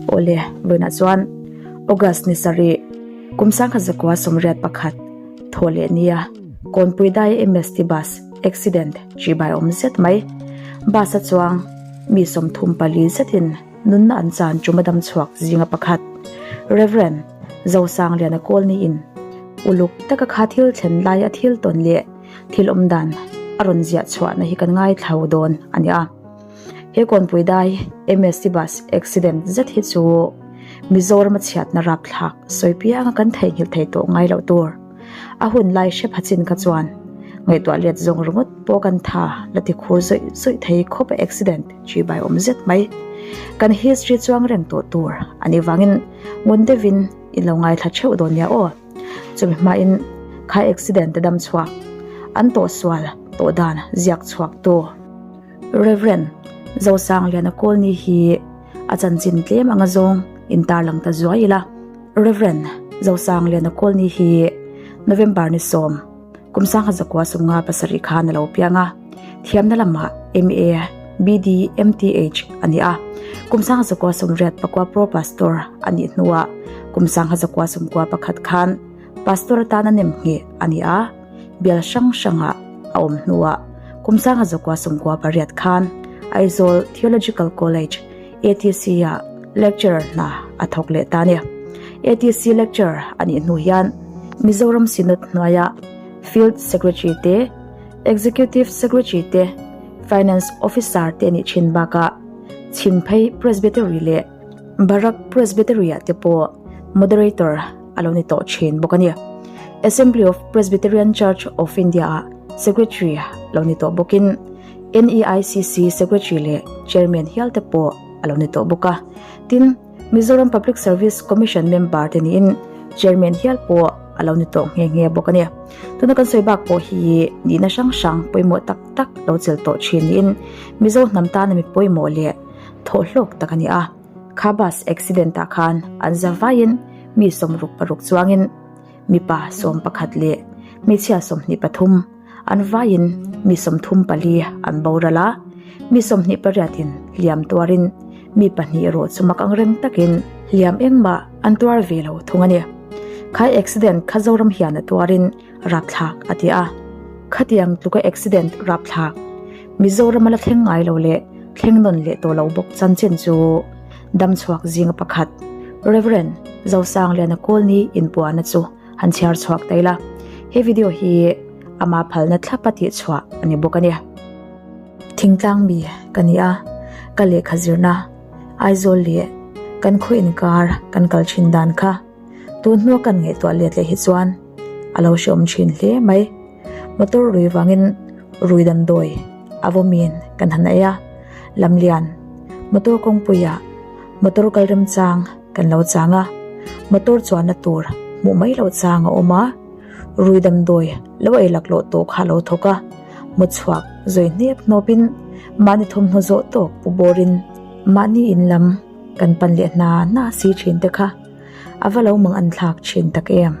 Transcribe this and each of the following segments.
Awle, vawiinah chuan August ni sarih kum 1981 thaw leh nia Kawnpui dai MST bus accident chibai awm zet mai. Bus a chuang mi 34 zetin nunna an chan chuma dam chhuak zinga pakhat Rev. Zosangliana Kawlni in uluk taka kha thil thlen lai a thil tawn leh thil awm dan a rawn ziah chhuahna hi kan ngaithla dawn a ni a. He Kawnpui dai MST bus accident zet hi chu Mizoram a chhiatna rapthlak sawi pianga kan theihnghilh thei tawh ngai loh tur. A hun lai hre pha chin kha chuan ngaihtuah let zawng ringawt pawh kan tha la ti khur zawih zawih thei khawp a accident chi bai awm zet mai. Kan history chuang reng tawh tur a nih vangin ngun deuhin in lo ngaithla theuh dawn nia aw. Chumi hmain kha accident te dam chhuak an tawh sual tawh dan ziak chhuak tu. Rev. Zosangliana Kawlni hi a chanchin tlem anga zawng in tarlang ta zuai ila. Rev. Zosangliana Kawlni hi November ni 10, kum 1957 khan a lo piang a, thiamna lamah MA, BD, MTH a ni a. Kum 1984 Pro Pastor a nih hnuah kum 1991 khan Pastor atan a nem ngheh a ni a. Bial hrang hrangah a awm hnuah kum 1998 khan Aizawl Theological College, ATC, ah lecturer hna a thawk leh ta a ni. ATC lecturer a nih hnu hian Mizoram Synod hnuaia Field Secretary te, Executive Secretary te, Finance Officer te a nih thin bakah Chhimphei Presbytery leh Barak Presbytery ah te pawh Moderator a lo ni tawh thin bawk a ni. Assembly of Presbyterian Church of India ah Secretary lo ni tawh bawkin NEICC Secretary leh Chairman hial te pawh a lo ni tawh bawk a. Tin, Mizoram Public Service Commission member te niin Chairman hial pawh a lo ni tawh nghe nghe bawk a ni. Tuna kan sawi bak pawh hi nihna hrang hrang pawimawh tak tak lo chel tawh thin niin Mizo hnam tana mi pawimawh leh thawhhlawk tak a ni a. Kha bus accident ah khan an za vaiin mi 66 chuangin mipa 11 leh hmeichhia 23 an vaiin mi 34 an boral a, mi 28 in hliam tuarin mi pahnih erawh chu mak ang reng takin hliam engmah an tuar ve lo thung a ni. Khai accident kha Zoram hian a tuarin rapthlak a ti a, khatiang tluka accident rapthlak Mizoram a la thleng ngai lo leh thleng nawn leh tawh lo bawk chanchin chu dam chhuak zinga pakhat Rev. Zosangliana Kawlni inpuahna chu han chhiar chhuak ta ila. He video hi ama phalna thlapa tih chhuah a ni bawk a ni. Thingtlang mi ka ni a, ka lehkha zirna Aizawl leh kan khaw inkar kan kal thin dan kha tun hnua kan ngaihtuah let leh hi chuan a lo hreawm thin hle mai. Motor rui vangin rui damdawi a vawmin kan han ei a, lamlian motor kawngpuiah motor kal remchang kan lo chang a, motor chuanna tur hmuh mai loh chang a awm a, rui damdawi lo ei laklawh tawh kha a lo thawk a, mutchhuak zawi hnep hnawpin mahni thawmhnaw zawh tawk pu bawrin mahni in lam kan pan leh hna hna si thin te kha a va lo mang an thlak thin tak em.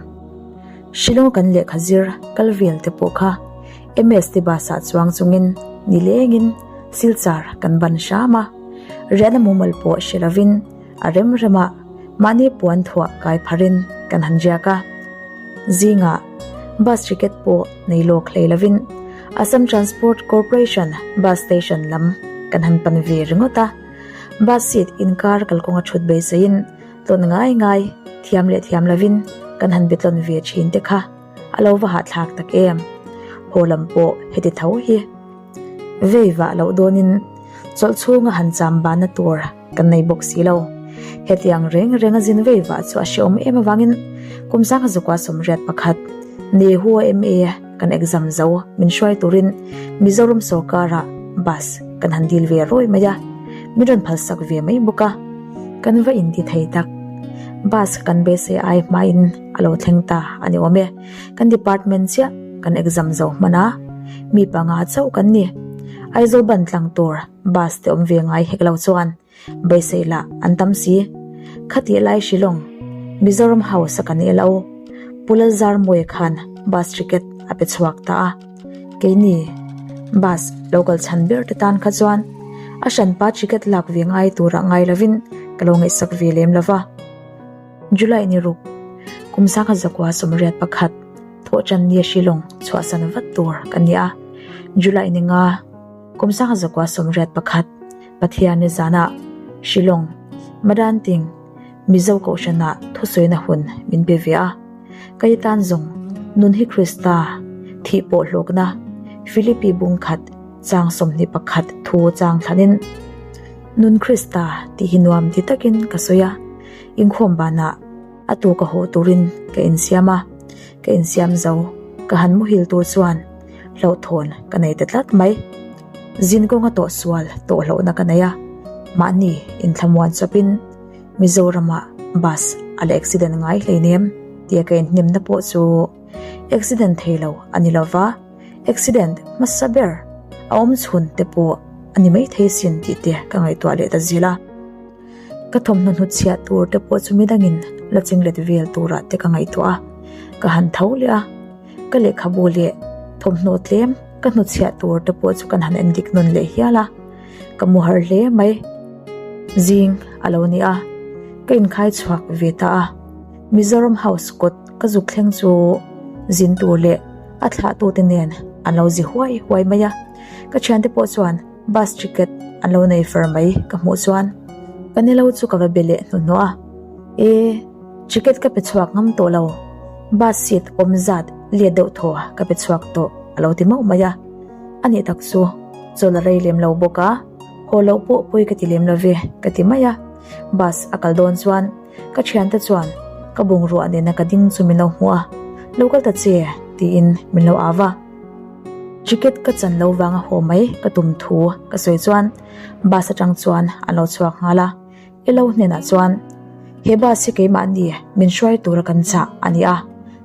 Shillong kan lehkha zir kal vel te pawh kha MST bus ah chuang chungin nilengin Silchar kan ban hram a, riahna mumal pawh hre lovin a rem remah mahni puan thuah kai pharin kan han riak a. Zingah bus ticket pawh nei lawk hlei lovin Assam Transport Corporation bus station lam kan han pan ve ringawt a, bus seat inkar kalkawnga thut beiseiin Tlawn ngai ngai, thiam leh thiam lovin kan han be tlawn ve thin te kha a lo va hahthlak tak em. Haw lam pawh heti tho hi vei vah loh dawnin chawlh chhunga han cham banna tur kan nei bawk si lo. Hetiang reng renga zin vei vah chu a hreawm em avangin kum 1981 Nehu MA kan exam zo min hruai turin Mizoram sorkara bus kan han dil ve rawi mai a, min rawn phalsak ve mai bawk a. Kan va inti thei tak. Bus kan beisei ai hmain a lo thleng ta a ni awm e. Kan department chiah kan exam zo hman a, mi panga chauh kan ni. Aizawl ban tlang tur bus te awm ve ngai hek lo chuan beisei lah an tam si. Khatih lai Shillong, Mizoram House a kan elo. Pu Lalzarmawia khan bus ticket a pe chhuak ta a. Keini bus lo kal chhan ber te tan kha chuan a hranpa ticket lak ve ngai turah ngai lovin ka lo ngaihsak ve lem lo va. July ni ruk, kum 1981, thawhṭan nia Shillong chhuahsan vat tur ka ni a. July ni nga, kum 1981, Pathian ni zanah Shillong, Madanting, Mizo Kohhranah thusawina hun min pe ve a. Ka i tan zawng, nun hi Krista thih pawh hlawkna, Philippi bung khat chang 21 thu chang thlanin, Nun Krista tih hi nuam ti takin ka sawi a, inkhawm banah a tu ka haw turin ka insiam a, ka insiam zo, ka han muhil tur chuan hlauhthawn ka nei ta tlat mai. Zin kawnga tawh sual tawh hlauhna ka nei a, mahni inthlamuan chawpin Mizoramah bus a la accident ngai hleinem tia ka inhnemna pawh chu accident thei lo a ni lova, accident hmasa ber a awm chhun te pawh a ni maithei sin tih te ka ngaihtuah leh ta zil a. Ka thawmhnaw hnutchhiah tur te pawh chu midangin la chinglet vel turah te ka ngaihtuah a, ka han tho leh a, ka lehkhabu leh thawmhnaw tlem ka hnutchhiah tur te pawh chu kan han endik nawn leh hial a, ka mu har hle mai. Zing a lo ni a, ka inkhai chhuak ve ta a, Mizoram House kawt ka zuk thleng chu zin tur leh a thlahtute nen an lo zi huai huai mai a, ka thiante pawh chuan Bus ticket an lo nei far mai ka hmuh chuan ka ni lo chu ka va be leh hnuhnawh a, E, ticket ka pe chhuak ngam tawh lo, bus seat awm zat let deuh thaw ka pe chhuak tawh a lo ti mauh mai a, a nih tak chu chawl a rei lem lo bawk a, haw loh pawh pawi ka ti lem lo ve ka ti mai a, bus a kal dawn chuan ka thiante chuan ka bungrua nena ka ding chu min lo hmuh a, Lo kal ta che tiin min lo au va. Ticket ka chan lo vanga haw mai ka tum thu ka sawi chuan bus atang chuan an lo chhuak nghal a, Elo hnenah chuan he bus hi keimahni min hruai tura kan chah a ni a,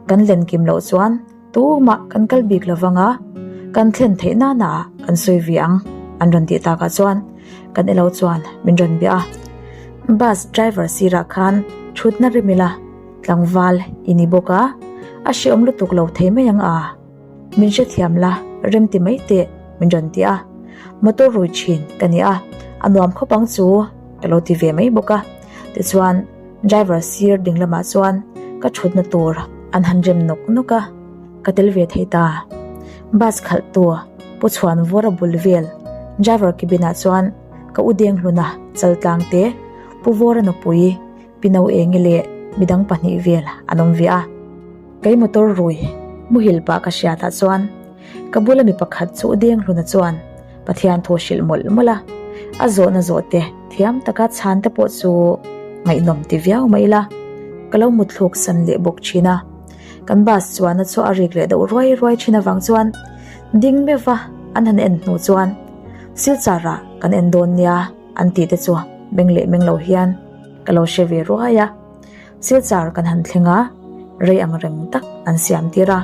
kan len kim loh chuan tumah kan kal bik lo vanga kan thlen theih nana ah kan sawi ve ang an rawn tih takah chuan kan Elo chuan min rawn bia a, bus driver sirah khan thutna rim ila tlangval i ni bawk a, a hreawm lutuk lo thei mai ang a. Min hrethiam la, rem ti mai teh, min rawn ti a. Motor rui thin ka ni a, a nuam khawp ang chu ka lo ti ve mai bawk a. Tichuan, driver sir ding lamah chuan ka thutna tur an han rem nawk nawk a, ka tel ve thei ta. Bus khalhtu Pu Chhuanvawra bul vel driver cabin ah chuan ka u Denghluna Chaltlang te, Pu Vawra nupui Pi Nauengi leh midang pahnih vel an awm ve a. Kei motor rui muhil pah ka hriatah chuan ka bula mi pakhat chu Denghluna chuan Pathian thu hrilh mawlh mawlh a, a zawhna zawh te thiam taka chhan te pawh chu ngaihnawm ti viau mai ila ka lo mutthluk san leh bawk thin a. Kan bus chuanna chu a rik leh deuh ruai ruai thin avang chuan ding meuh va an han en hnu chuan Silchar ah kan en dawn nia an tih te chu meng leh meng lo hian ka lo hre ve ruai a. Silchar kan han thleng a, rei ang reng tak an siam tir a.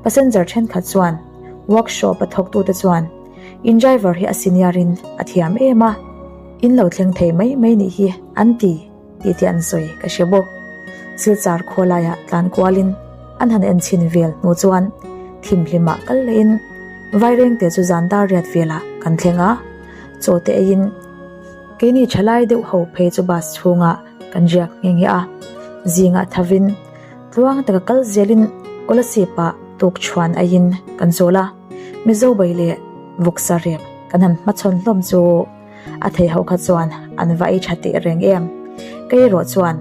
Passenger thenkhat chuan workshop a thawktute chuan in driver hi a senior in a thiam em a, in lo thleng thei mai mai nih hi an ti tih te an sawi ka hre bawk. Silchar khawlaiah tlan kualin an han en chhin vel hnu chuan thimhlimah kal lehin Vairengte chu zan dar riat velah kan thleng a, chaw te eiin keini thalai deuh ho phei chu bus chhungah Kan riak nghe nghe a, zingah thavin tluang taka kal zelin Kolasib-ah tukchhuan aiin kan chawl a, Mizo bai leh vawksa rep kan han hmachhawn hlawm chu a thei ho kha chuan an va ei tha teh reng em, kei erawh chuan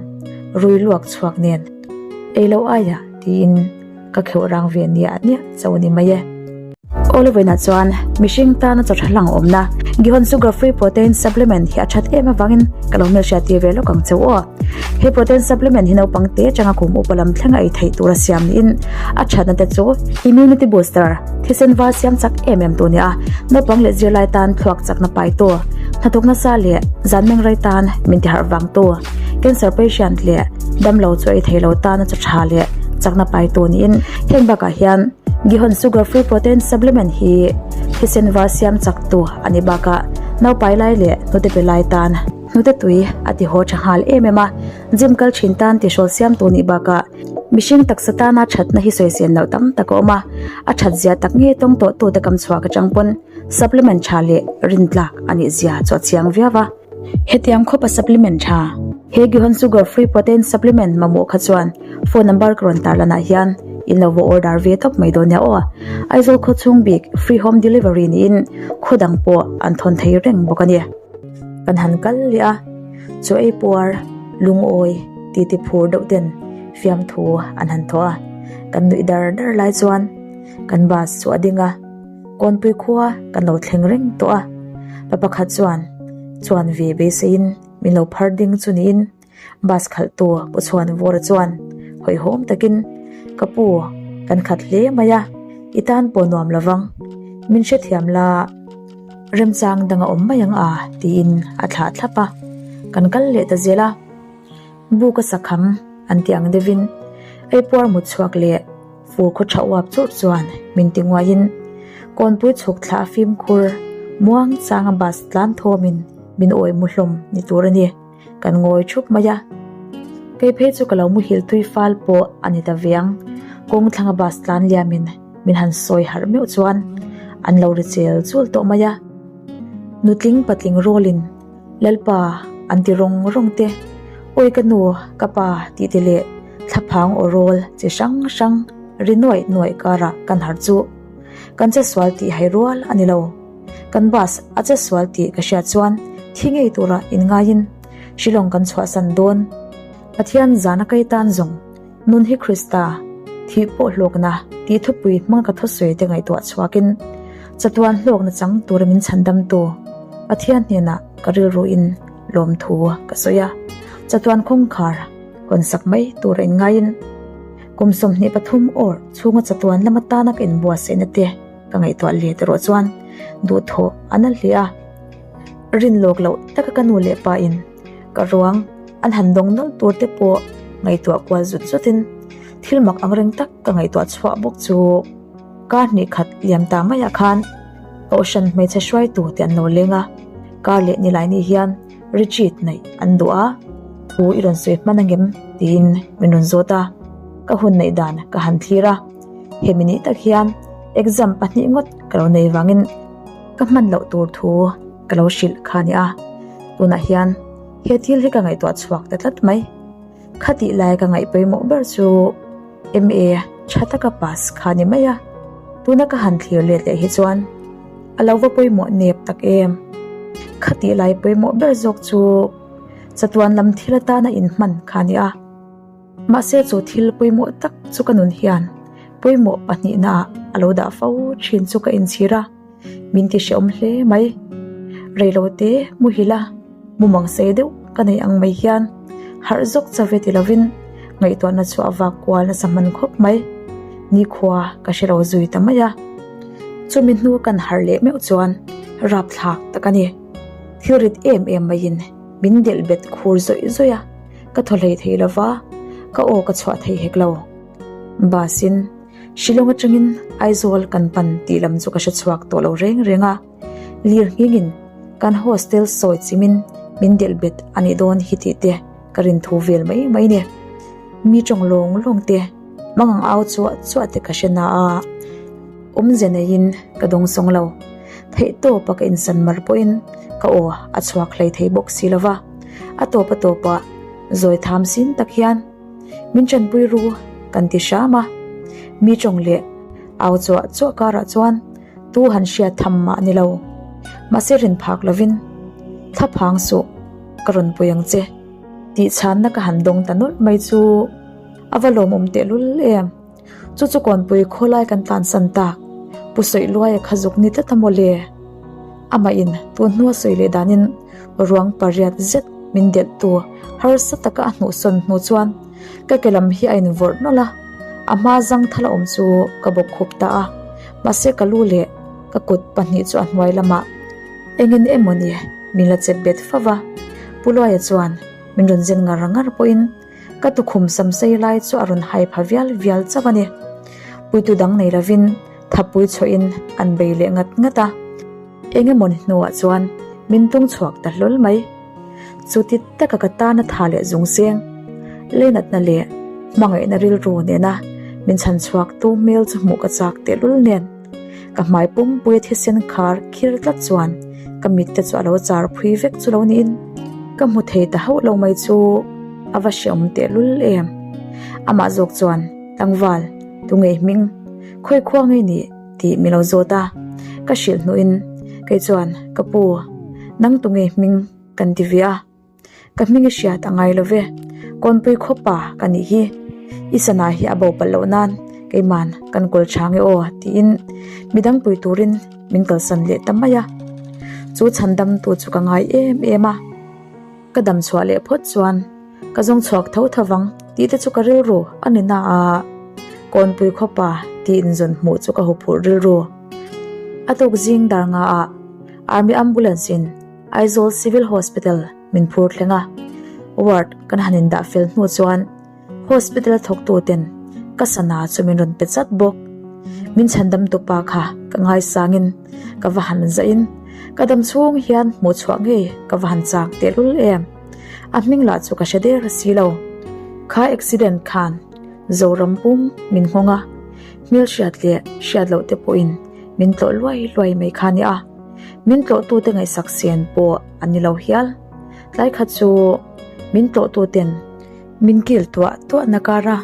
rui luak chhuak nen ei lo aiah tiin ka kheuh rang ve niah niah chauh a ni mai e. Oliverna chuan mihring tana chaw tha hlang awmna Gihon Sugar Free Protein Supplement hi a that em avangin ka lo hmelhriat tir ve lawk ang cheu aw. He protein supplement hi naupang te atanga kum upa lam thlenga ei theih tura siam niin a thatna te chu immunity booster, thisen var siam chak em em tu nia, naupang leh zirlai tan thluak chakna paitu, hnathawk nasa leh zan meng rei tan min ti harh vangtu, cancer patient leh damlo chu ei theilo tana chaw tha leh chakna paitu niin heng bakah hian Gihon Sugar Free Protein Supplement hi thisen var siam chak tu a ni bakah naupai lai leh hnute pe lai tan hnute tui a ti haw tha nghal em em a, gym kal thin tan tihrawl siam tu nih bakah mihring taksa tana thatna hi sawisen loh tam tak a awm a, a that zia tak nge tawng tawh tute kam chhuak atang pawn supplement tha leh rintlak a nih zia chu a chiang viau a. Hetiang khawpa supplement tha, he Gihon Sugar Free Protein Supplement mamawh kha chuan phone number ka rawn tarlanah hian in lo va order ve tawp mai dawn nia aw. Aizawl khaw chhung bik free home delivery niin khaw dang pawh an thawn thei reng bawk a ni. Kan han kal leh a, chaw ei puar, lungawi, titi phur deuh ten fiamthu an han thawh a, kan nuih dar dar lai chuan kan bus chu a ding a. Kawnpui khua kan lo thleng reng tawh a, pa pakhat chuan chuan ve beiseiin min lo phar ding chu niin bus khalhtu Pu Chhuanvawra chuan hawihhawm takin ka pu kan khat hle mai a, i tan pawh nuam lovang, min hrethiam la remchang dang a awm mai ang a tiin a thlah thlap a, kan kal leh ta zel a. Buk a sakham an tih ang deuhin eipuar mut chhuak leh Fur khaw tha uap churh chuan min ti nguaiin kawnpui chhuk thla a fimkhur muang changa bus tlan thawmin min awi mu hlawm ni tur a ni. Kan ngawi thup mai a. Kei phei chu ka lo muhil tui fal pawh a ni ta ve ang. Kawng thlanga bus tlan liamin min han sawi harh meuh chuan an lo ri chel chul tawh mai a. Nutling patling rawlin Lalpa an ti rawng rawng te, Awi ka nu, ka pa tih te leh thlaphang aw rawl chi hrang hrang ri nuaih nuaih karah kan harh chu. Kan che sual tih hai rual a ni lo. Kan bus a che sual tih ka hriat chuan thi ngei tura inngaiin Shillong kan chhuahsan dawn. Pathian zana kai tan zawng Nun hi Krista, thih pawh hlawkna tih thupui hmanga ka thusawi te ngaihtuah chhuakin chatuan hlawkna chang tura min chhandamtu Pathian hnenah ka rilruin lawmthu ka sawi a. Chatuan kawngkhar hawnsak mai tura inngaiin kum 23 awr chhunga chatuan lama tana ka inbuatsaihna te ka ngaihtuah let erawh chuan duhthawh a na hle a. Rin lawk loh taka ka nu leh pa in Ka ruang an han dawng nawlh tur te pawh ngaihtuah kual zut zut in thil mak ang reng tak ka ngaihtuah chhuah bawk chu kar hnih khat liam ta maiah khan Kohhran hmeichhe hruaitu te an lo leng a, kar leh nilai ni hian retreat neih an duh a, thu i rawn sawi hman angem tiin min rawn zawt a, ka hun neih dan ka han thlir a, hemi ni tak hian exam pahnih ngawt ka lo nei vangin ka hman loh tur thu ka lo hrilh kha a ni a, tunah hian he thil hi ka ngaihtuah chhuak ta tlat mai. Khatih lai ka ngaih pawimawh ber chu MA tha taka pass kha a ni mai a, tuna ka han thlir let leh hi chuan a lo va pawimawh nep tak em. Khatih lai pawimawh ber zawk chu chatuan lam thil atana inhman kha a ni a. Mahse chu thil pawimawh tak chu ka nun hian pawimawh pahnihnaah a lo dah fo thin chu ka inchhir a. Min ti hrehawm hle mai. Reilote muhil a, mumang sei deuh ka nei ang mai hian harh zawk chave ti lovin ngaihtuahna chu a vak kual nasa hman khawp mai. Nikhua ka hre lo zui ta mai a. Chumi hnu kan harh leh meuh chuan rapthlak tak a ni. Thil rit em em maiin min delh bet khur zawih zawih a, ka thaw hlei thei lova, ka aw ka chhuah thei hek lo. Bus in. Shillong atangin Aizawl kan pan tih lam chu ka hre chhuak tawh lo reng reng a, lir nghingin kan hostel sawi chimin min delh bet a nih dawn hi tih te ka rin thu vel mai mai ni. Mi tawng lawng lawng te mangang au chuah chuah te ka hre na a, awmze neiin ka dawng sawng lo. Theih tawpa ka insan mar pawhin ka aw a chhuak hlei thei bawk si lo va, a tawp a tawpah zawi tham sin tak hian Min tanpui ru kan ti hram a, mi tawng leh au chuah chuah karah chuan tu han hriat tham mah ni lo. Mahse rin phak lovin thla phang suh ka rawn pui ang che tih chhanna ka han dawng ta nawlh mai chu a va lawmawm tehlul em. Chu chu kawnpui khawlai kan tlansan tak Pu Sawiluaia kha zuk ni tlat a maw le? Amah in tun hnua sawi leh danin ruang pariat zet min delh tu harsa taka a hnuhsawn hnu chuan ka ke lam hi a invawrh nawlh a, a hma zangthal a awm chu ka bawk khup ta a, mahse ka lu leh ka kut pahnih chu a hnuai lamah engin emaw ni min la chep bet fo va, Pu Luaia chuan min rawn zen ngar ngar pawhin Ka tukhum sam sei lai chu a rawn hai pha vial vial chauh a ni. Puitu dang nei lovin thapui chhuahin an bei leh ngat ngat a. Eng emaw ni hnuah chuan min tung chhuak ta hlawl mai. Chuti taka ka tana tha leh zung seng, leinatna leh hmangaihna rilru nena min chhan chhuak tu hmel chu hmuh ka chak tehlul nen. Ka hmai pumpuia thisen khar khir tlat chuan ka mitte chu a lo char phui vek chu lo niin. Ka hmu thei ta hauh lo mai chu a va hreawm tehlul em. Amah zawk chuan, Tlangval, tunge hming? Khawi khua ngei nih? tih min lo zawt a. Ka hrilh hnuhin kei chuan, Ka pu, nang tunge hming? kan ti ve a. Ka hming i hriat a ngai lo ve. Kawnpui khawpa ka nih hi. I sana hi a bo palh loh nan keiman kan kawl tha nge aw tiin midang pui turin min kalsan leh ta mai a. Chu chhandam tu chu ka ngai em em a. Ka dam chhuah leh phawt chuan ka zawng chhuak tho tho vang tih te chu ka rilru a ni na a. Kawnpui khawpa tih inzawn hmuh chu ka huphurh rilru. A tuk zing dar nga ah Army Ambulance in Aizawl Civil Hospital min phur thleng a, ward kan han indah fel hnu chuan hospital a thawktu ten ka sana chu min rawn pe chat bawk. Min chhandam tupa kha ka ngaisangin ka va han zahin ka dam chhung hian hmuh chhuah ngei ka va han chak tehlul em. A hming lah chu ka hre der si lo. Kha accident khan Zoram pum min nghawng a, hmelhriat leh hriat loh te pawhin min tlawh luai luai mai kha a ni a. Min tlawhtute ngaihsak sen pawh an ni lo hial. Tlai khat chu min tlawhtuten min kil tuah tuahna kara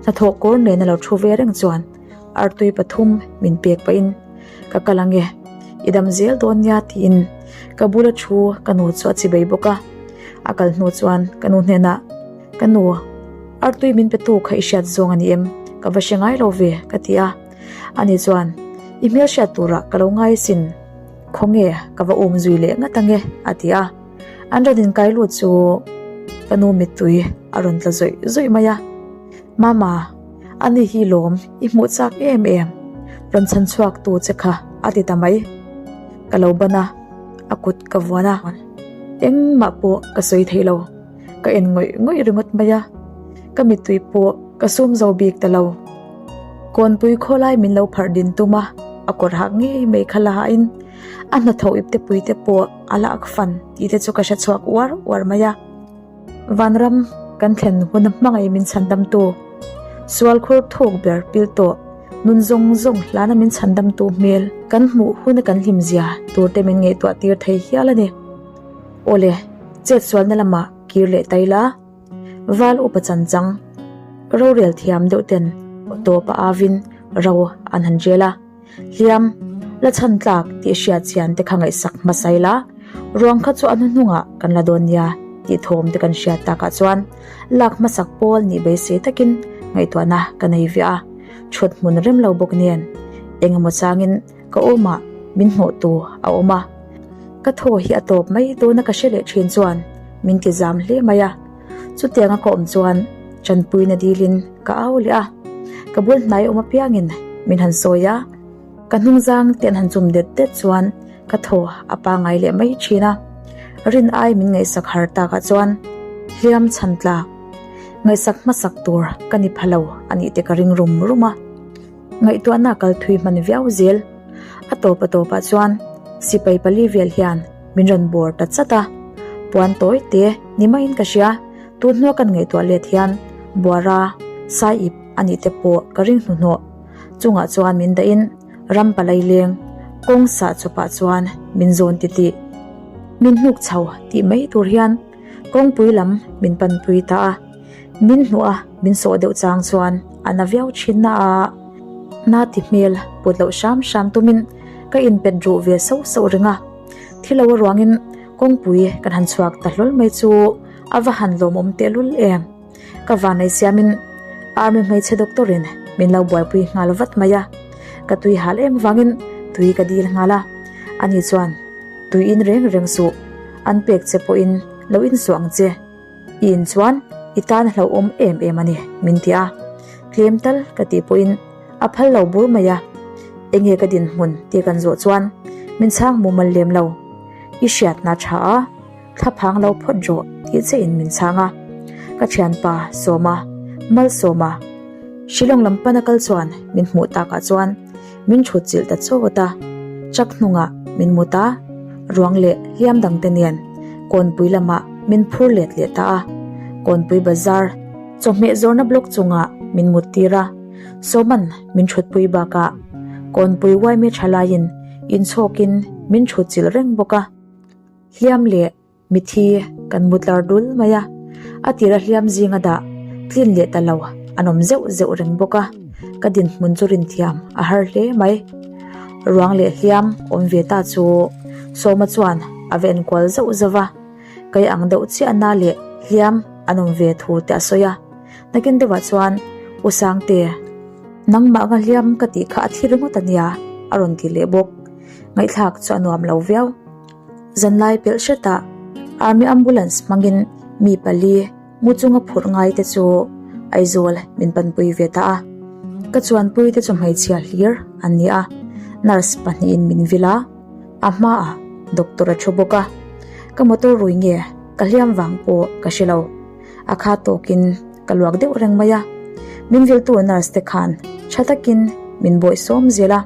hnathawh kawr nena lo thu ve reng chuan artui pathum min pek pahin ka kal ange, i dam zel dawn nia tiin ka bula thu ka nu chu a chi bei bawk a. A kal hnu chuan ka nu hnenah, Ka nu, artui min petu kha i hriat zawng a ni em? Ka va hre ngai lo ve ka ti a. Ani chuan, I hmel hriat turah ka lo ngai asin, khawnge ka va um zui leh ngat ange, a ti a. An rawn inkai lut chu ka nu mittui a rawn tla zawih zawih mai a. Mama, ani hi lawm i hmuh chak em em, rawn chhan chhuak tu che kha a ti ta mai. Ka lo ban a, a kut ka vuan a, engmah pawh ka sawi thei lo. Ka en ngawih ngawih ringawt mai a, ka mittui pawh ka sum zo bik ta lo. Kawnpui khawlai min lo pharh din tum a, a kawr hak ngei mai kha la hain a hnathawh iptepui te pawh a la ak fan tih te chu ka hre chhuak uar uar mai a. Vanram kan thlen hun a hmangaih min chhandamtu, sual khur thuk ber pil tawh nun zawng zawng hlana min chhandamtu hmel kan hmuh huna kan hlimzia tur te min ngaihtuah tir thei hial a ni. Awle, chet sualna lamah kir leh tai la, Val upa chan chang, rorel thiam deuh ten tawp a avin ro an han rel a, hliam la chhan tlak tih hriat chian te kha ngaihsak hmasa ila, ruang kha chu a hnuhnungah kan la dawn nia tih thawm te kan hriat takah chuan lak hmasak pawl nih beisei takin ngaihtuahna ka nei viah a, thut hmun rem lo bawk nen engemaw changin Ka awmah min hnawhtu a awm a, ka thaw hi a tawp mai dawna ka hre leh thin chuan min ti zam hle mai a. Chutianga ka awm chuan tanpuina dilin ka au leh a, ka bul hnai awm apiangin min han sawi a, ka hnungzang te an han chum det det chuan ka thaw a pangai leh mai thin a. Rin ai min ngaihsak har takah chuan hliam chhan tlak ngaihsak hmasak tur ka ni pha lo a nih te ka ring rum rum a. Ngaihtuahna kal thui hman viau zel. A tawp a tawpah chuan sipai pali vel hian min rawn bawr ta chat a. Puan tawi te ni maiin ka hria, tun hnua kan ngaihtuah let hian Buara Saiip a nih te pawh ka ring hnuhnawh. Chungah chuan min dahin ram palai leng kawng sah chawpah chuan min zawn titih. Min hnuk chho tih mai tur hian kawngpui lam min panpui ta a. Min hmuh a min sawh deuh chang chuan a na viau thin na a, na ti hmel put loh hram hram tumin ka inpet ruh ve sauh sauh reng a. Thilo a ruangin kawngpui kan han chhuak ta hlawl mai chu a va han lawmawm tehlul em. Ka vanei siamin army hmeichhe doctor in min lo buaipui nghal vat mai a, ka tui hal em vangin tui ka dil nghal a, ani chuan tui in reng reng suh, an pek che pawhin lo insuah ang che. I in chuan i tan hlauhawm em em a ni, min ti a. Tlem tal ka tih pawhin a phal lo bur mai a. Enge ka dinhmun tih kan zawh chuan min chhang mumal lem lo. I hriatna tha a, thla phang lo phawt rawh tih che in min chhang a. Ka thianpa Sawma, Malsawma, Shillong lam pana kal chuan min hmuh takah chuan min thut chilh ta chawt a, truck hnungah min mut a, ruang leh hliam dangte nen kawnpui lamah min phur let leh ta a, kawnpui bazar chawhmeh zawrhna block chungah min mut tir a, Sawman min thutpui bakah kawnpui uaime thalaiin inchhawkin min thut chilh reng bawk a, hliam leh. Mithi kan mu tlar dul mai a, a tira hliam zinga dah tlin leh ta lo an awm zeuh zeuh reng bawk a, ka dinhmun chu rinthiam a har hle mai. Ruang leh hliam awm ve ta chu Sawma chuan a va enkual zauh zauh va, kei ang deuh chiah na leh hliam an awm ve thu te a sawi a, nakin deuhah chuan U Sangte, nangmah nga hliam ka tih kha a thi ringawt a nia a rawn ti leh bawk. Ngaihthlak chu a nuam lo viau. Zanlai pelh hretah Army Ambulance hmangin mi pali mu chunga phurh ngai te chu Aizawl min panpui ve ta a. Ka chuanpui te chu hmeichhia hlir an ni a, nurse pahnihin min vil a, a hmaah doctor a thu bawk a. Ka motor rui nge ka hliam vang pawh ka hre lo. A kha tawkin ka luak deuh reng mai a. Min viltu nurse te khan tha takin min bawihsawm zel a,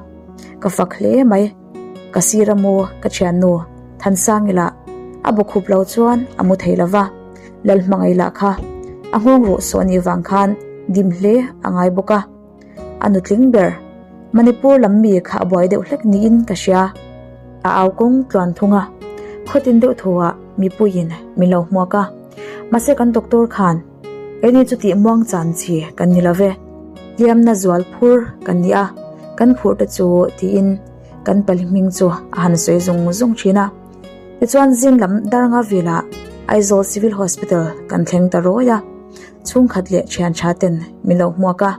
ka fak hle mai. Ka sir a mu ka thiannu Thansang ila a bu khup lo chuan a mu thei lova, Lalhmangaih lah kha a nghawng ruh sawh anih vang khan dim hle a ngai bawk a. A nutling ber Manipur lam mi kha a buai deuh hlek niin ka hria. A au kawng tluan thung a, khawtin deuh thuah mipuiin min lo hmuak a. Mahse kan doctor khan Keini chu tih muang chan chi kan ni lo ve. Hliamna zual phur kan ni a, kan phurh te chu tiin kan pali hming chu a han sawi zung zung thin a. Tichuan zing lam Darnga velah Aizawl Civil Hospital kan thleng ta rawi a, chhungkhat leh thian tha ten min lo hmuak a.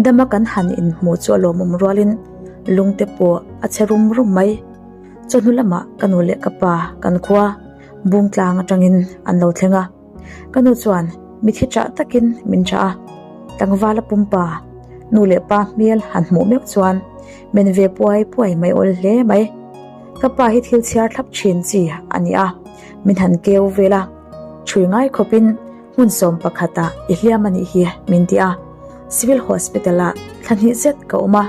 Dama kan han inhmuh chu a lawmawm rualin lungte pawh a che rum rum mai. Chawhnu lamah ka nu leh ka pa kan khua Bungtlang atangin an lo thleng a. Ka nu chuan mithi chah takin min chah a, tlangvala pumpa nu leh pa hmel han hmuh meuh chuan men ve puai puai mai awl hle mai. Ka pa hi thil chhiar thlap thin chi a ni a, min han keu vel a, chhui ngai khawpin hmun sawm pakhatah i hliam a nih hi min ti a. Civil Hospital ah thla hnih zet ka awm a,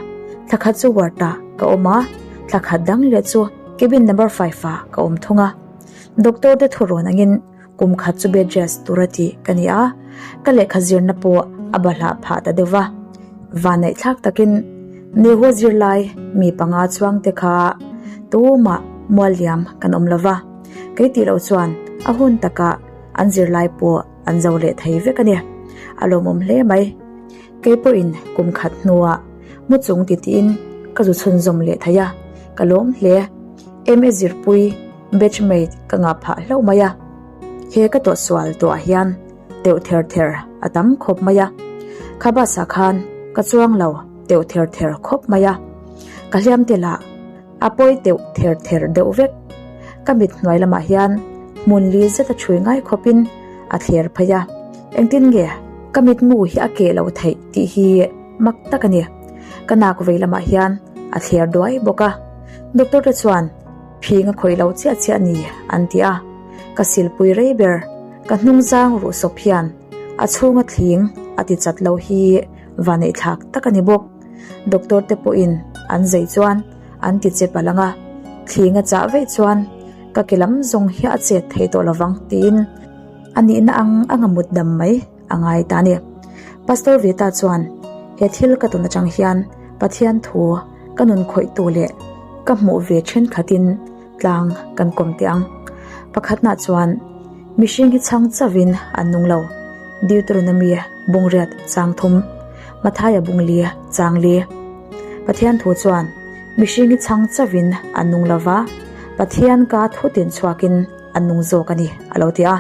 thla khat chu ward ah ka awm a, thla khat dang leh chu cabin number five ah ka awm thung a. Doctor te thurawn angin Kum khat chu bed rest tur a tih ka ni a, ka lehkha zirna pawh a bahlah phah ta deuh va. Vanneih thlak takin Nehua zirlai mi panga chuang te kha tumah mualliam kan awm lo va, kei tih loh chuan a hun takah an zirlai pawh an zo leh thei vek a ni. A lawmawm hle mai. Kei pawhin kum khat hnuah mu chung titiin ka zu chhunzawm leh thei a, ka lawm hle. MA zirpui. Batchmate ka ngah phah hlauh mai a, he ka tawhsual tawhah hian teuh ther ther a tam khawp mai a, kha bus ah khan ka chuang lo teuh ther ther khawp mai a, ka hliam te lah a pawi teuh ther ther deuh vek, ka mit hnuai lamah hian hmun li zet a chhui ngai khawpin a thler phei a, engtin nge ka mitmu hi a keh loh theih tih hi mak tak a ni, ka nak vei lamah hian a thler duai bawk a, doctor te chuan. Phing a khawih lo chiah chiah ni an ti a, ka silpui rei ber, ka hnungzang ruh sawp hian a chhunga thling a ti chat lo hi vaneih thlak tak a ni bawk. Doctor te pawhin an zei chuan an ti che palh ang a, thling a chah veih chuan ka ke lam zawng hi a chet thei tawh lovang tiin a nihna ang anga mut dam mai a ngai ta a ni. Pastor Vita chuan he thil ka tawn atang hian Pathian thu ka nun khawihtu leh ka hmuh ve thenkhatin tlang kan kawm teh ang. Pakhatnah chuan mihring hi chhang chauhin an nung lo. Deuteronomy bungriat chang thum, Mathaia bungli chang li. Pathian thu chuan mihring hi chhang chauhin an nung lo va, Pathian ka thutin chhuakin an nung zawk a ni a lo ti a.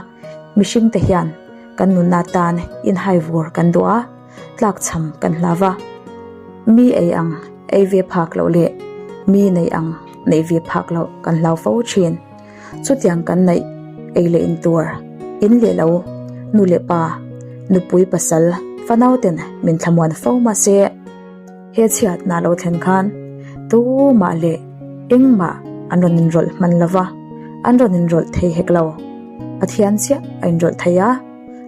Mihringte hian kan nunna tan inhaivur kan duh a, tlakchham kan hlau va. Mi ei ang ei ve phak loh leh mi neih ang neih ve phak loh kan hlau fo thin. Chutiang kan neih ei leh in tur, in leh lo, nu leh pa, nupui pasal, fanau ten min thlamuan fo mahse, he chhiatna lo thlen khan tumah leh engmah an rawn inrawlh hman lo va, an rawn inrawlh thei hek lo. Pathian chiah a inrawlh thei a,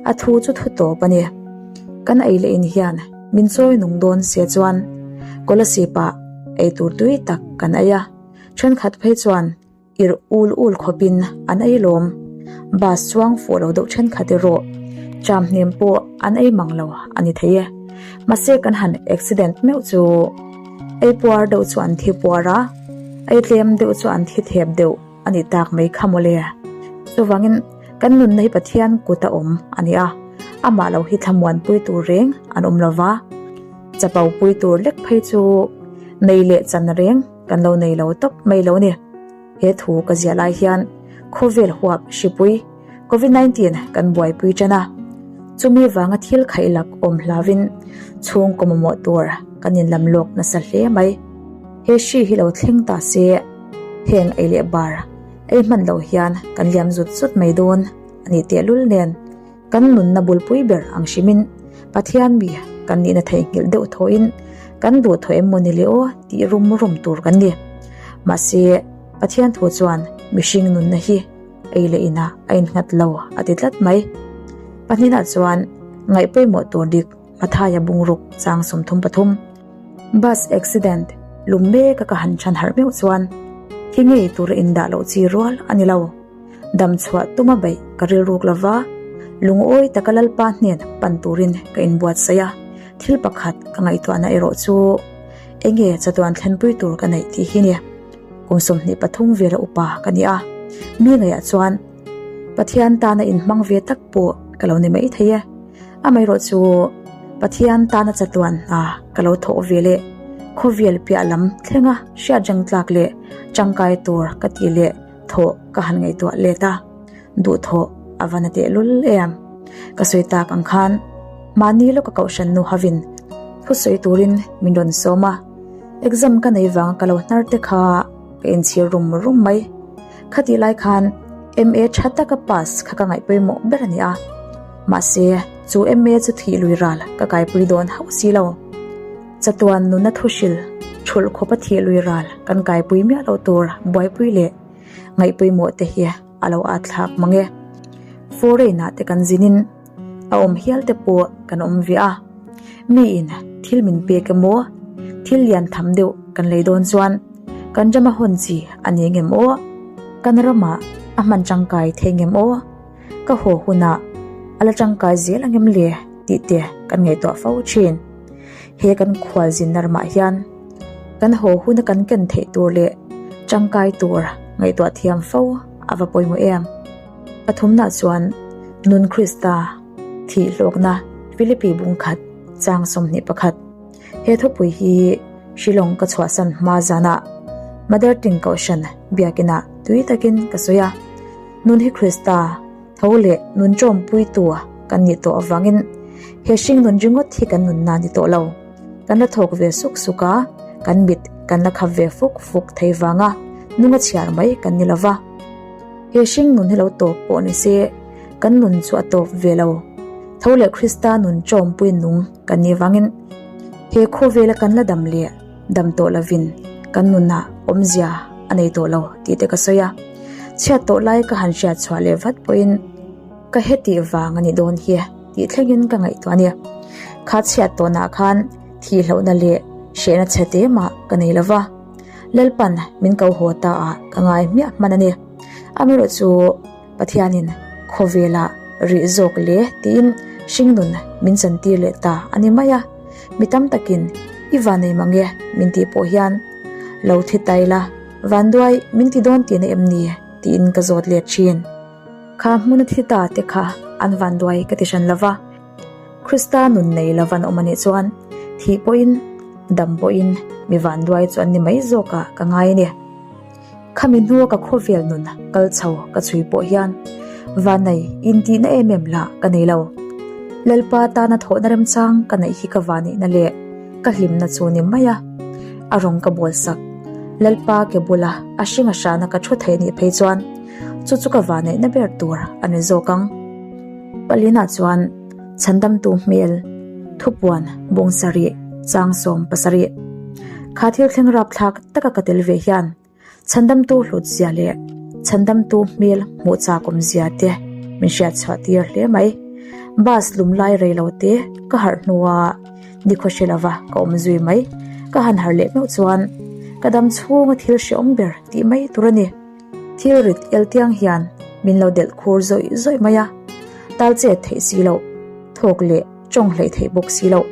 a thu chu thu tawp a ni. Kan ei leh in hian min chawi nung dawn se chuan Kolasib ah ei tur tui tak kan ei a, thenkhat phei chuan irh ul ul khawpin an ei lawm. Bus chuang fuh lo deuh thenkhat erawh tram hnem pawh an ei mang lo a ni thei e. Mahse kan han accident meuh chu ei puar deuh chu an thi puar a, ei tlem deuh chu an thi thep deuh a ni tak mai kha mawle. Chuvangin. Kan nunna hi Pathian kuta awm a ni a, amah lo hi thlamuanpui tur reng an awm lo va, chapo pui tur lek phei chu nei leh chan reng kan lo nei lo tawp mai lo ni. He thu ka ziah lai hian khawvel huap hripui Covid 19 kan buaipui tan a, chumi vanga thil khaih lak awm hlavin chhungkaw mamawh tur kan inlam lawk nasa hle mai. He hri hi lo thleng ta se heng ei leh bar ei hman loh hian kan liam zut zut mai dawn a ni tehlul nen kan nunna bulpui ber ang hrimin Pathian mi kan nihna theihnghilh deuh thawhin kan duh thaw em maw ni le aw tih rum rum tur kan ni. Mahse, Pathian thu chuan mihring nunna hi ei leh inah a innghat lo a ti tlat mai. Pahnihna chuan ngaih pawimawh tur dik Mathaia bungruk chang 33. Bus accident lum mek a ka han chhan harh meuh chuan thi ngei tura indah loh chi rual a ni lo. Dam chhuah tuma beih ka rilruk lova, lungawi taka Lalpa hnen pan turin ka inbuatsaih a, thil pakhat ka ngaihtuahna erawh chu enge chatuan thlenpui tur ka neih tih hi ni. Kum 23 vela upa ka ni a, mi ngaihah chuan Pathian tana inhmang ve tak pawh ka lo ni mai thei e. Amaherawh chu Pathian tana chatuan hna ka lo thawh ve leh khawvel piah lam thlenga hriat reng tlak leh tangkai tur ka tih leh thawh ka han ngaihtuah let a, duhthawh a va na tehlul em. Ka sawi tak ang khan mahni lawka kohhran nu hovin thusawi turin min rawn sawm a, exam ka nei vanga ka lo hnar te kha ka inchhir rum rum mai. Khatih lai khan MA tha taka pass kha ka ngaih pawimawh ber a ni a, mahse chu MA chu thih lui ral ka kaipui dawn hauh si lo. Chatuan nuna thuhril thulh khawpa thih lui ral kan kaipui miah loh tur buaipui leh ngaih pawimawh te hi a lo at thlak mang e. Foreign ah te kan zinin a awm hial te pawh kan awm ve a, miin thil min pek emaw thil lian tham deuh kan lei dawn chuan kan rama hawn chi a ni ngem aw, kan ramah a hman tangkai thei ngem aw, ka haw hunah a la tangkai zel angem le tih te kan ngaihtuah fo thin. He kan khual zinna ramah hian kan haw huna kan ken theih tur leh tangkai tur ngaihtuah thiam fo a va pawimawh em. Pathumna chuan Nun Krista thih hlawkna Philippi bungkhat chang 21. He thupui hi Shillong ka chhuahsan hma zanah Mother Ting Kohhran biakinah tui takin ka sawi a. Nun hi Krista tho leh nun ṭawmpuitu kan nih tawh avangin he hring nun ringawt hi kan nunna ni tawh lo. Kan la thawk ve suk suk a, kan mit kan la khap ve fuk fuk thei vanga nunga chhiar mai kan ni lova. He hring nun hi lo tawp pawh ni se, kan nun chu a tawp ve lo. Tho leh Krista nun ṭawmpui nung kan nih vangin he khawvela kan la dam leh dam tawh lovin kan nunah awmzia a nei tawh lo tih te ka sawi a. Chhiat tawh lai ka han hriat chhuah leh vat pawhin ka hetih vang a nih dawn hi tih thlengin ka ngaihtuah a ni. Kha chhiat tawhnah khan thihlohna leh hrehna chhe te mah ka nei lova. Lalpan min ko haw ta a ka ngai hmiah hman a ni. Amaherawh chu Pathianin khawvelah rih zawk le tiin hringnun min chantir leh ta a ni mai a. Mi tam takin i vanei mang e min tih pawh hian lo thi tai la, vanduai min ti dawn tihna em ni tiin ka zawt let thin. Kha hmuna thi ta te kha an vanduai ka ti hran lova. Krista nun nei lo van awm a nih chuan thih pawhin dam pawhin mi vanduai chu an ni mai zawk ah ka ngai a ni. Khami hnua ka khawvel nun kal chho ka chhui pawh hian vanei intihna em em lah ka nei lo. Lalpa tana thawhna remchang ka neih hi ka vaneihna leh ka hlimna chu ni mai a, a rawng ka bawl sak. Lalpa ke bula a hring a hrana ka thu thei nih phei chuan chu chu ka vaneihna ber tur a ni zawk ang. Palina chuan chhandamtu hmel, thupuan, bawng sarih, chang 17. Kha thil thleng rapthlak taka ka tel ve hian chhandamtu hlut zia leh chhandamtu hmel hmuh chak awm zia te min hriat chhuah tir hle mai. Bus lum lai rei lo te ka harh hnua nikhaw hre lova ka awm zui mai. Ka han harh leh meuh chuan ka dam chhunga thil hreawm ber tih mai tur a ni. Thil rit el tiang hian min lo delh khur zawih zawih mai a, tal chet theih si loh, thawk leh tawng hleih theih bawk si loh.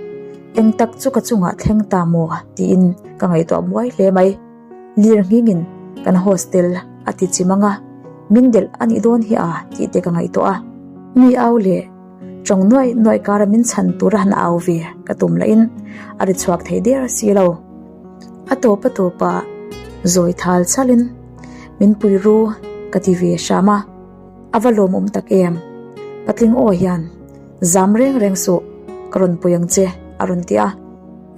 Eng tak chu ka chungah thleng ta maw tiin ka ngaihtuah buai hle mai. Lir nghingin kan hostel a ti chim ang a. Min delh a nih dawn hi a tih te ka ngaihtuah a. Mi au leh tawng nuaih nuaih kara min chhan tura han au ve ka tum lahin a ri chhuak thei der si lo. A tawp a tawp ah zawi thal chhalin min pui ru ka ti ve hram a, a va lawmawm tak em. Patling aw hian zam reng reng suh ka rawn pui ang che a rawn ti a,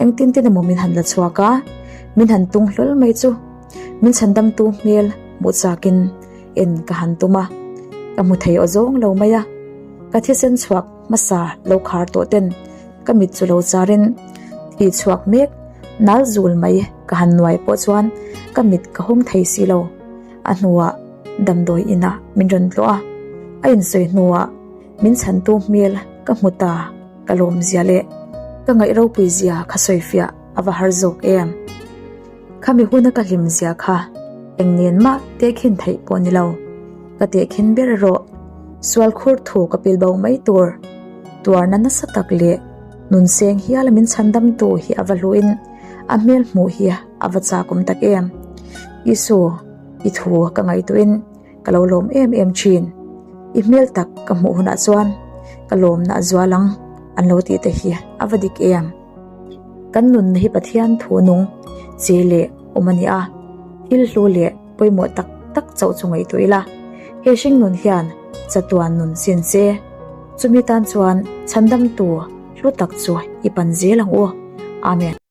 engtin tin emaw min han la chhuak a, min han tung hlawl mai chu min chhandamtu hmel hmuh chakin en ka han tum a, ka hmu thei aw zawng lo mai a, ka thisen chhuak hmasa lo khar tawh ten ka mit chu lo charin thi chhuak mek nal zul mai ka han nuai pawh chuan ka mit ka hawng thei si lo. A hnuah damdawi inah min rawn tlawh a, a insawi hnuah min chhantu hmel ka hmu ta ka lawm zia leh ka ngaih ropui zia kha sawifiah a va har zawk em. Khami huna ka hlim zia kha eng nen mah tehkhin theih pawh ni lo. Ka tehkhin ber erawh sual khur thu ka pil bo mai tur. Tuarna nasa tak leh nun seng hiala min chhandamtu hi a va hluin a hmel hmuh hi a va chakawm tak em. Isu, i thu ka ngaihtuahin ka lo lawm em em thin. I hmel tak ka hmuh hunah chuan ka lawmna a zual ang an lo tih te hi a va dik em. Kan nunna hi Pathian thu nung che leh awm a ni a, thil hlu leh pawimawh tak tak chauh chu ngaihtuah ila, he hring nun hian chatuan nun sin se, chumi tan chuan chhandamtu hlu tak chu i pan zel ang u. Amen.